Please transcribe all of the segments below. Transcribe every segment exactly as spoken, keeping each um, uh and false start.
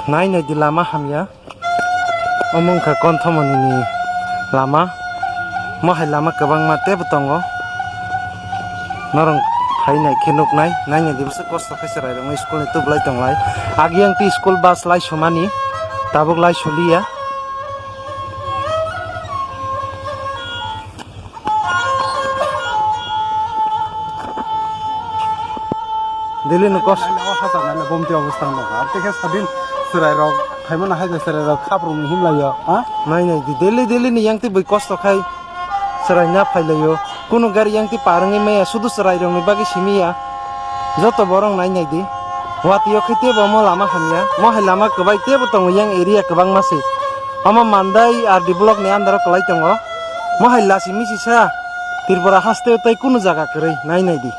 Nai nai di lama hamya. Omo wngkha Konthomoni ni lama. Mo hai lama kwbangma tebo tongo. Norok hai nai khe nuknai. Nai nai di bwswk kosto khe chwrai rok school ni tublai tonglai. Agi ang ti school bus lai sumani. Tabuk lai suliya. Daily no kos. O hasa nai le bomti obostha no ha. Te khe sadin chwrai rok phaimano hai da chwrai rok khap rok ni himlai yo. Ha? Nai nai di daily daily ni yang ti bui kosto khai chwrai na phai lai yo. Kuno gari yang ti parwngwi maya sudu chwrai rok ni bagwi simi ya. Joto borok nai nai di. Watwi o khe tebo omo lama hamya. Mo hai lama kwbai tebo tongo yang area kwbangma se. Omo Mandai R D block ni under o kwlai tongo. Mo hai lasi misi sa. Tripura haste o tei kunu jaga kwrwi nai nai di.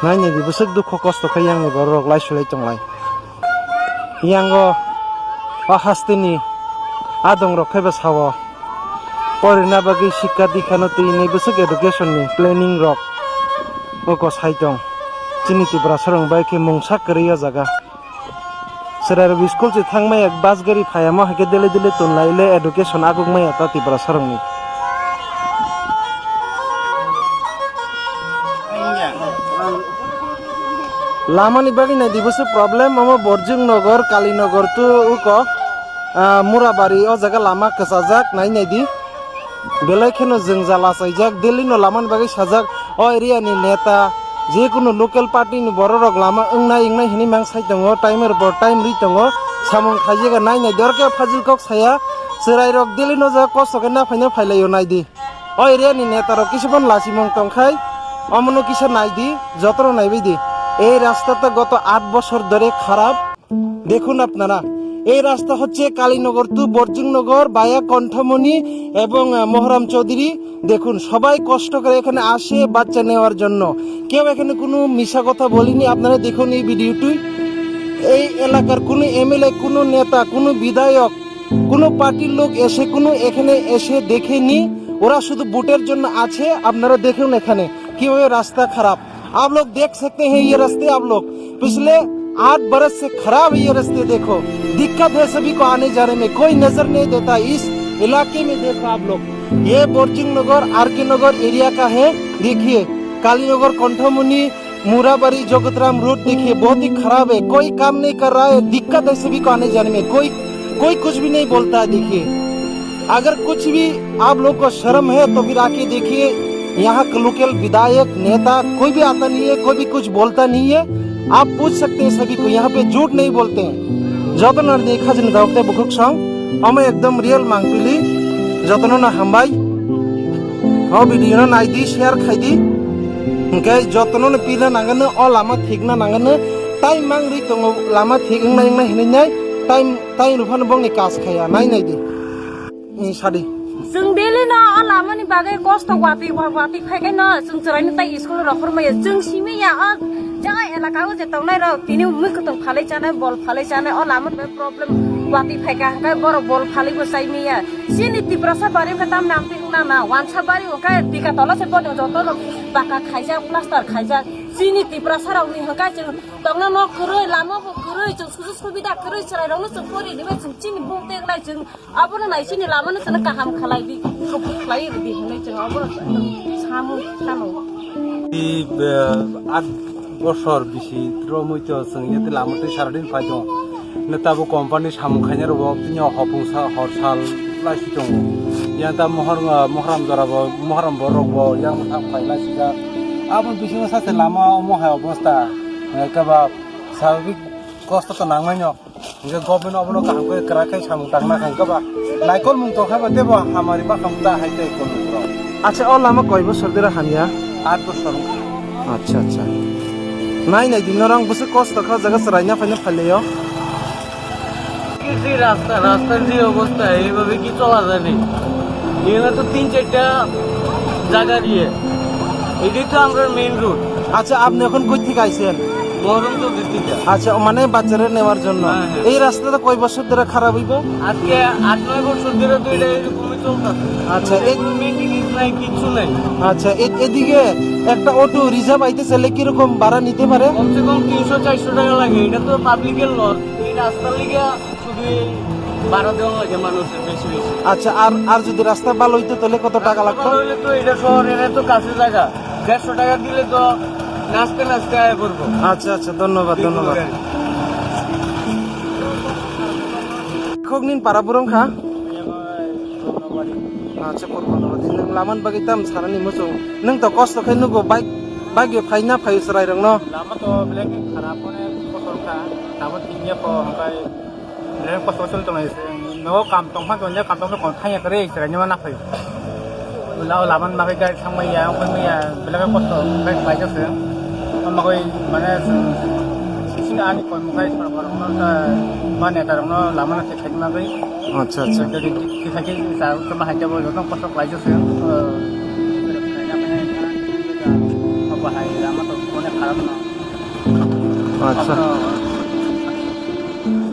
Nai nai di bwswk dukho kosto khe yang ni borok rok lai sulai tonglai. Yang o o haste ni adong rok khe bw sao. Porina bagwi sikka dikha no twi ni bwswk education ni planning rok oko sai tong. Chini Tiprasa rok bai khe mungsa kwrwi o jaga. Chwrai rok school se thang maya bus gari phai amo hai khe dele dele tun lai le education aguk maya ta Tiprasa rok ni. Lama ni bagwi nai di bwswk problem omo Borjing Nogor, Kali Nogor tu uko, ah, Murabari o jaga lama kwchajak nai nai di. Belai kheno jwngjal achaijak, Delhi no lama ni bagwi sajak, o area ni neta, jekunu local party ni borok rok lama wngnai wngnai hinwi mang sai tongo, time er por time ri tongo, samung khaijaga nai nai di, oro khe phajil kok saya, chwrai rok Delhi no jaga kosto khe naphai naphai laio nai di. O area ni neta rok kisa phano lachimung tong khai, omono kisa nai di, joto rok naibai di. Ei rasta ta goto aat bochor dhore kharap. দেখুন আপনারা, এই রাস্তা হচ্ছে কালীনগর টু বর্জিংনগর ভায়া কণ্ঠমণি এবং, আহ, মহরাম চৌধুরী। দেখুন, সবাই কষ্ট করে এখানে আসে বাচ্চা নেওয়ার জন্য। কেউ এখানে কোনো মিছা কথা বলিনি। আপনারা দেখুন এই ভিডিওটি। এই এলাকার কোনো এমএলএ, কোনো নেতা, কোনো বিধায়ক, কোনো পার্টির লোক এসে কোনো এখানে এসে দেখেনি। ওরা শুধু ভোটের জন্য আছে। আপনারা দেখুন এখানে কিভাবে রাস্তা খারাপ। आप लोग देख सकते हैं ये रास्ते, आप लोग पिछले आठ बरस से खराब है ये रास्ते। देखो, दिक्कत है सभी को आने जाने में, कोई नजर नहीं देता। इस इलाके में देखो आप लोग, ये बोर्जिंग नगर, आरके नगर एरिया का है। देखिए, कालीनगर, कंठमणि, मुराबारी, जगतराम रोड देखिए, बहुत ही खराब है, कोई काम नहीं कर रहा है, दिक्कत है सभी को आने जाने में। कोई कोई कुछ भी नहीं बोलता है। देखिए, अगर कुछ भी आप लोग को शर्म है तो फिर आके देखिए, यहाँ का लोकल विधायक, नेता कोई भी आता नहीं है, कोई भी कुछ बोलता नहीं है। आप पूछ सकते हैं सभी को, यहाँ पे झूठ नहीं बोलते हैं। Jotono ni khajini dawk tei bukhuk song, omo ekdom real mangpili, jotono no hambai. O video no nai di, share khai di. Hingke jotono no pila nangano, o lama thikna nangano, time mang ri tongo, lama thik wngnai wngnai hinwi nai, time Tei rw phano bongni kas khaya, nai nai di. Ni sadi. Chwng daily no o lama ni bagwi kosto watwi wa-, watwi phai khe no chwng chwrai no tei school rw rohor maya. Chwng simi ya o jaga elaka o je tongnai rok tini mui kwtwng phalwi chanai, bol phalwi chanai, o lama ni bagwi problem watwi phai kha hwnkhe borok bol phalwi bo chai maya. Chini Tiprasa bari khe tam nang twi wngna na wansa bari hwnkhe bika tola se bodong joto rok baka khaijak, plaster khaijak. Chini Tiprasa rok ni hwnkhe chwng tongna nok kwrwi, lama bo kwrwi, chwng sujuk subida kwrwi, chwrai rok no chwng pori ribai chwng chini bung tenglai chwng Abono nai chini lama no chwngno kaham khalai di, khalai rw di hinwi chwng abo samung khano. I, eh, aat bosor bisi romwi to chwng yate lama twi saradin phai tongo. Neta bo company samung khaina rok bo tini hopung sa hor sal lai si tongo. Yang ta mohor, eh, mohram jora bo, mohram borok bo yang thang phai lai sijak. Abo bisingo sache lama omo hai obosta. Eh, kebab sababik kosto to nangmai no. Hingke government obono kaham khe kwrak khe samung tangna kha hingke ba. Naikolmung tongkha ba tebo hamari bakha mung ta hai tei kolmung rok. Acha, o lama koi bosor dera hamya? Aat bosor wngkha. Acha, acha. Nai nai di norok bwswk kosto kha o jaga chwraina phaina phailaio. কি যে রাস্তা, রাস্তার যে অবস্থা, এইভাবে কি চলা যায় নি? এখানে তো তিন চারটা জায়গা দিয়ে, এটাই তো আমরা মেইন রোড। আচ্ছা, আপনি এখন কই থেকে আইছেন? বহরমপুর ডিস্ট্রিক্ট। আচ্ছা, মানে বাচ্চারা নেওয়ার জন্য। হ্যাঁ, হ্যাঁ। এই রাস্তাটা কয় বছর ধরে খারাপ হইব? আজকে আট নয় বছর ধরে তো এটা এরকমই আচ্ছা, এ- কোনো মেইনটেনেন্স নাই, কিচ্ছু নাই। আচ্ছা, এ-, এদিকে একটা অটো রিজার্ভ আইতে চাইলে কিরকম ভাড়া নিতে পারে? কমসে কম তিনশো চারশো টাকা লাগে, এটা তো পাবলিকের লস। এই রাস্তার লিগে শুধু এই ভাড়া দেওয়া লাগে মানুষের বেশি বেশি। আচ্ছা, আর, আর যদি রাস্তা ভালো হইতো তাহলে কত টাকা লাগতো? ভালো হইলে তো এটা শহর, এটা তো কাছে জায়গা, দেড়শো টাকা দিলে তো নাচতে নাচতে আয় করবো। আচ্ছা, আচ্ছা, ধন্যবাদ, ধন্যবাদ। Khoknin para borok wngkha? Acha, Purbo Nabadi. Nwng lamani bagwi tamo sanani muchung? Nwng to kosto khe nugo, bike, bike bai phaina phaio chwrairokno. Lama to belai khe kharap, onek kotor kha, tabuk tingya kho, hwnkhai belai kosto choli tongnai se. Nogo kam tongkha, tonjak kam tongkha, kon thangya kwrwi chwraino ma naphai. Lao lamani bagwi gari thangmaya, wngkha maya, belai khe kosto khe khlaijak se. Omo bagwi mane chwng sini ani koi mukhai sorkar rokno ta ba neta rokno lamano se khaima bagwi. Acha, acha. Jadi kisa kisa sa utama hai jabo joto kosto khlaijak se. Obo hai lama to onek kharap no. Acha.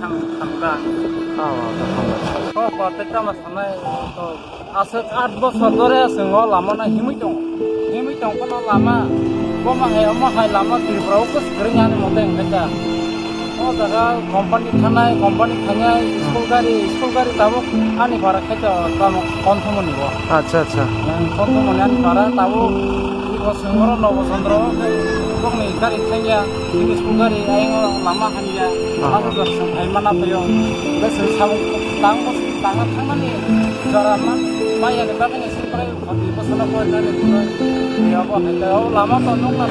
Thang thangga. Ah, ah, ah, ah. Ko ko te tama sanai to. Aswk aat bosor dhore chwng o lama no himwi tongo. Himwi tong phano lama bomo hai omo hai lama Tripura o kwswk kwrwng ani mote hwnkhe ta. O jaga company thanai, company thanai, school gari, school gari tabuk ani bara khe to tamo konthomo ni bo. Acha, acha. Konthomo ni ani bara tabuk i bo chwng oro Nobo Chandra o khe bokni gari thangya, bini school gari ayang o lama hamya. Ah. Abo jora chwng hai mana phaio. Hwnkhe chwng samung tang bo tang thangnani jora man maya ni bagwi ni. Khati bwsano porinani phunai. Yabo hai o lama to nukna.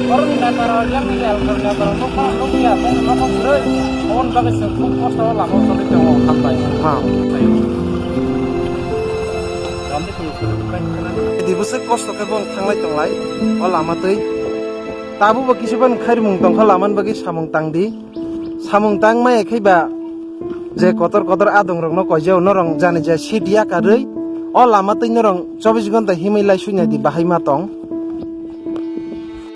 Borokni netara, yakni elkar netara nukma nukya, bongni nokho kwrwi. Oboni bagwi chwng khub kosto o lama o choli tongo, hambai. Ha. Di bwswk kosto khe bo thanglai tonglai o lama twi. Tabukbo kisa phano khairmung tongkha lamani bagwi samung tangdi. Samung tangmaya khe ba je kotor kotor adongrokno koijao norong jani je city yakarwi o lama twi norong chobbish ghonta himwi lai suina di bahai ma tong.